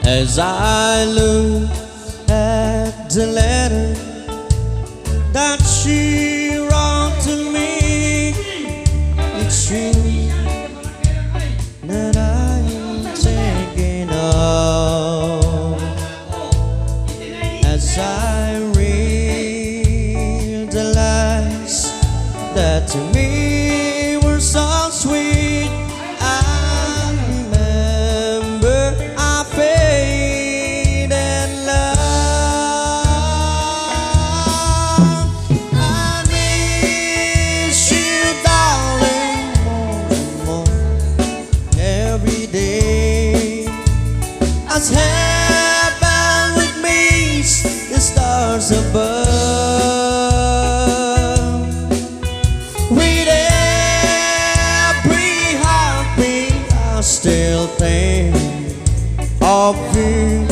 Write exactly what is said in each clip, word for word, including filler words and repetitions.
As I look at the letter that she wrote to me, it's true that I'm thinking of. As I realize that to me were so sweet, I remember our faded love. I miss you, darling, more and more every day. As heaven would miss the stars above. With every heartbeat, I still think of you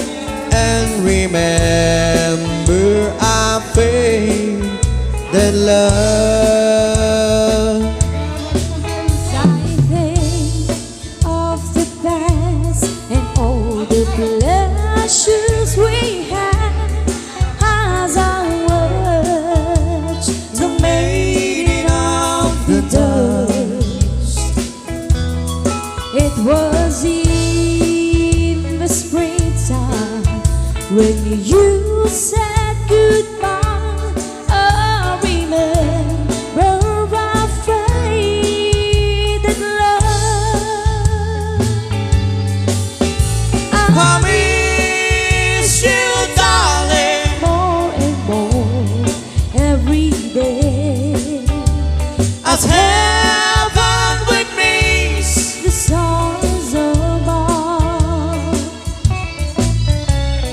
and remember our faded love. As I think of the past and all the pleasures we had, as I watch the mating of the dust. It was in the springtime when you said goodbye. I remember our faded love. I miss you, darling, more and more every day. As heaven would miss the stars above.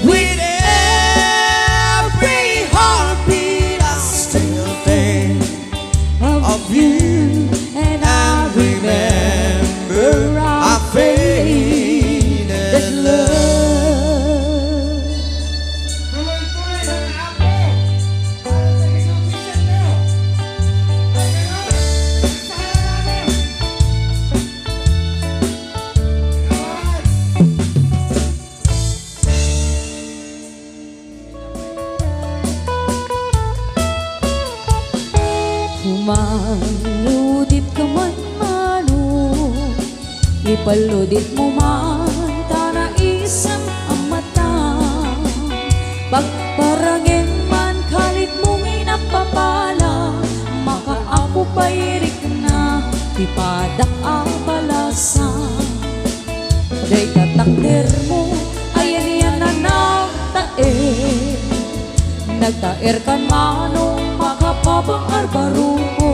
With every heartbeat, I still think of you, and I remember our faded love. Human, udit ka man, Manong, ipaludit mo man ta naisem a mata. Pagparangem man kalit mo nga napapala, makaapo pay rikna ti padak a balasa. Dayta takdermo a yan-yan a nagtaer. Nagtaerkan, Manong, makapabangar baruko.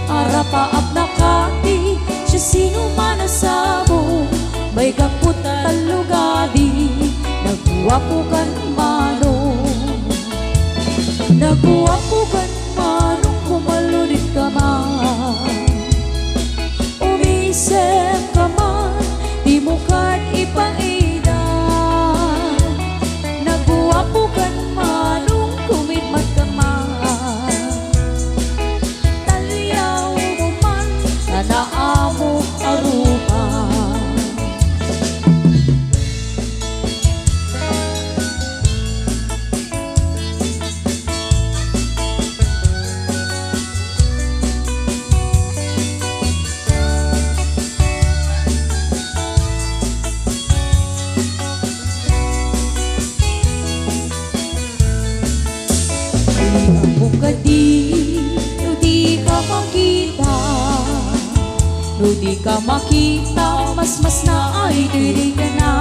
Arapaapnak ti siasinoman a sabo, baykak put tallo gadi, naguapokan, Manong. Naguapokan, Manong, kumaludit ka man. Umisem ka man, dimo kad ipaida. Naguapokan, Manong, kumidmat ka man. Talliaw mo man, anaamo a rupa. Ammom kadi no dika makita, no dika makita, masmasna ay dika na.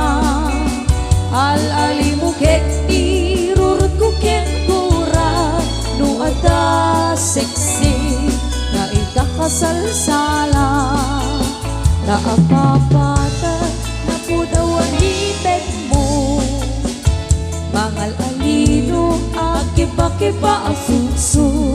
Al-alimo ket irurutko ken gura, no adda sexy nga ikakasalsala. Ta apapatag napudawan ni pekmo. Mangal-alino, agkibakiba a sukso.